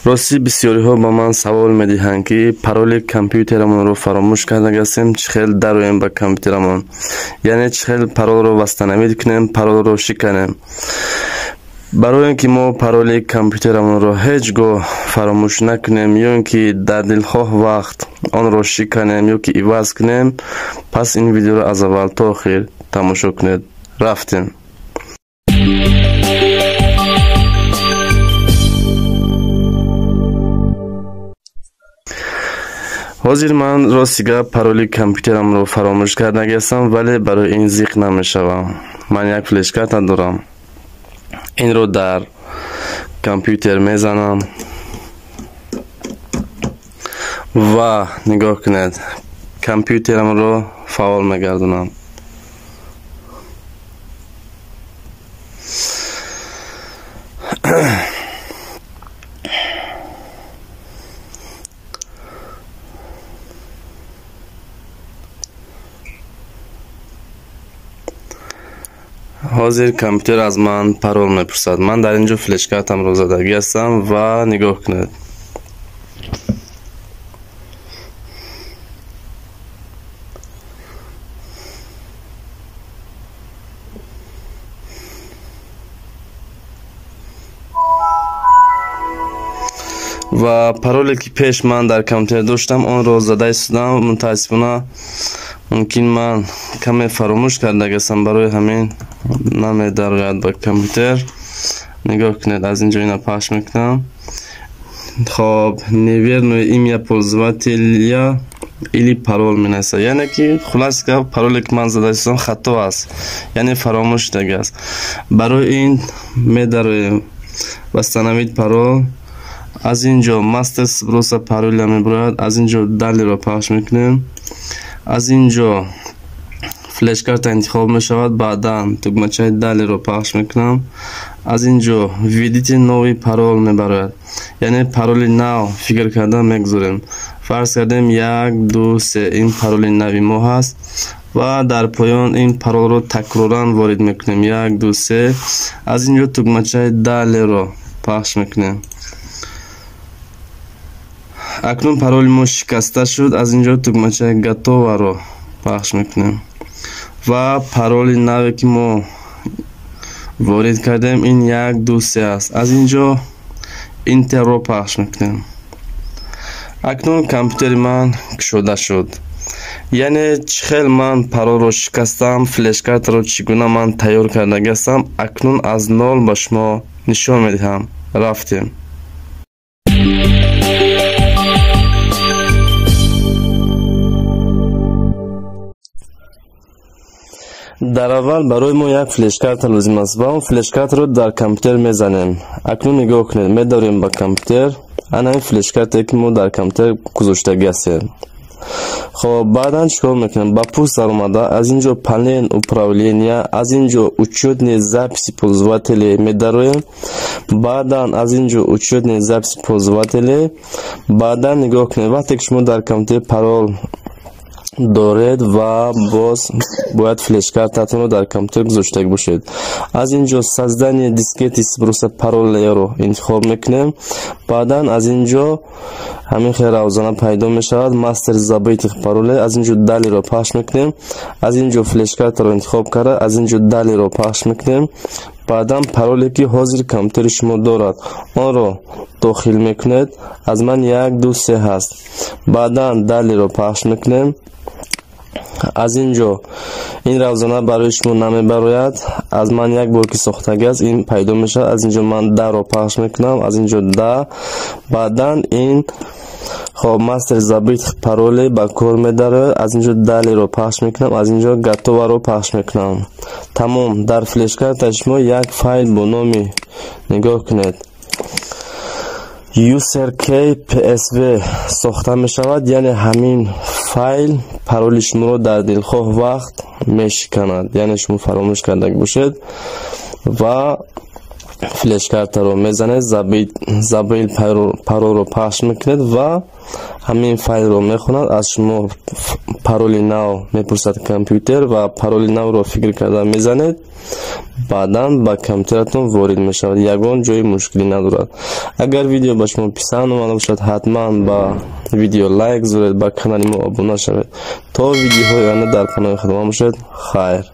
Ростӣ бисёриҳо ба ман савол медиҳанд, ки пароли компютерамонро фаромӯш кардагастем, чӣ хел дароем ба компютерамон, яъне чӣ хел паролро восстановить кунем, паролро шиканем. Барои он ки мо пароли компютерамонро ҳеҷ гоҳ фаромӯш накунем ё ин ки дар дилхоҳ вақт онро шиканем ё ки иваз кунем, пас ин видеоро аз аввал то охир тамошо кунед. Рафтем. Ҳозир ман рости гап пароли компютерамро фаромӯш кардагиастам, вале барои ин зиқ намешавам. Ман як флешкарта дорам. Инро дар компютер мезанам ва нигоҳ кунед, компютерамро фаъол мегардонам. Ҳозир компютер аз ман парол мепурсад. Ман дар ин ҷо флешкартамро задагӣ ҳастам ва нигоҳ кунед. Ва пароле ки пеш ман дар компютер доштам, онро зада истодам. Мутаассифона мумкин ман каме фаромӯш кардагастам, барои ҳамин намедарояд ба компютер. Нигоҳ кунед, аз ин ҷо ина пахш мекунам. Хоб, неверное имя пользователя или парол менависад, яъне ки хулас гап пароле ки ман зада истодам хато аст, яъне фаромӯш шудагиаст. Барои ин медароем восстановить парол. Аз ин ҷо мастер сброса пароля мебарояд. Аз ин ҷо далеро пахш мекунем. Аз ин ҷо флешкарта интихоб мешавад. Баъдан тугмачаи далеро пахш мекунам. Аз ин ҷо введите новый парол мебарояд, яъне пароли нав фикр карда мегузорем. Фарз кардем 1 2 3, ин пароли нави мо ҳаст ва дар поён ин паролро такроран ворид мекунем. 1 2 3. Аз ин ҷо тугмачаи далеро пахш мекунем. Акнун пароли мо шикаста шуд. Аз ин ҷо тугмачаи готоваро пахш мекунем ва пароли наве ки мо ворид кардем ин 1 2 3 аст. Аз ин ҷо интерро пахш мекунем. Акнун компютери ман кушода шуд. Яъне чӣ хел ман паролро шикастам, флешкартаро чӣ гуна ман тайёр кардагиастам, акнун аз нол ба шумо нишон медиҳам. Рафтем. Дар аввал барои мо як флешкарта лозим аст ва он флешкартаро дар компютер мезанем. Акнун нигоҳ кунед, медорем ба компютер. Ана ин флешкартае ки мо дар компютер гузоштагӣ ҳастем. Хоб, баъдан чӣ кор мекунем? Ба пуст даромада аз ин ҷо панель управления, аз ин ҷо учётные записи пользователей медароем. Баъдан аз ин ҷо учётные записи пользователей. Баъдан нигоҳ кунед, вақте ки шумо дар компютер парол доред ва боз бояд флешкартатонро дар компютер гузоштагӣ бошед. Аз ин ҷо создание дискети сброса паролеро интихоб мекунем. Баъдан аз ин ҷо ҳамин хел равзана пайдо мешавад, мастер забытых паролей. Аз ин ҷо далеро пахш мекунем. Аз ин ҷо флешкартаро интихоб карда, аз ин ҷо далеро пахш мекунем. Баъдан пароле ки ҳозир компютери шумо дорад, онро дохил мекунед. Аз ман 1 2 3 ҳаст. Баъдан далеро пахш мекунем. Аз ин ҷо ин равзана барои шумо намебарояд. Аз ман як бор ки сохтагӣ аст, ин пайдо мешавад. Аз ин ҷо ман даро пахш мекунам. Аз ин ҷо да. Баъдан ин хоб мастер забытых паролей ба кор медарояд. Аз ин ҷо далеро пахш мекунам. Аз ин ҷо готоваро пахш мекунам. Тамом, дар флешкартаи шумо як файл бо номи, нигоҳ кунед, user.psv сохта мешавад. Яъне ҳамин файл пароли шуморо дар дилхоҳ вақт мешиканад, яъне шумо фаромӯш кардагӣ бошед ва Флешкартаро мезанед, «Забыть пароль»ро пахш мекунед ва ҳамин файлро мехонад. Аз шумо пароли нав мепурсад компютер ва пароли навро фикр карда мезанед. Баъдан ба компютератон ворид мешавад, ягон ҷои мушкилӣ надорад. Агар видео ба шумо писанд омада бошад, ҳатман ба видео лайк зуред, ба канали мо обуна шавед. То видеоҳои оянда дар паноҳи Худованд бошед. Хайр.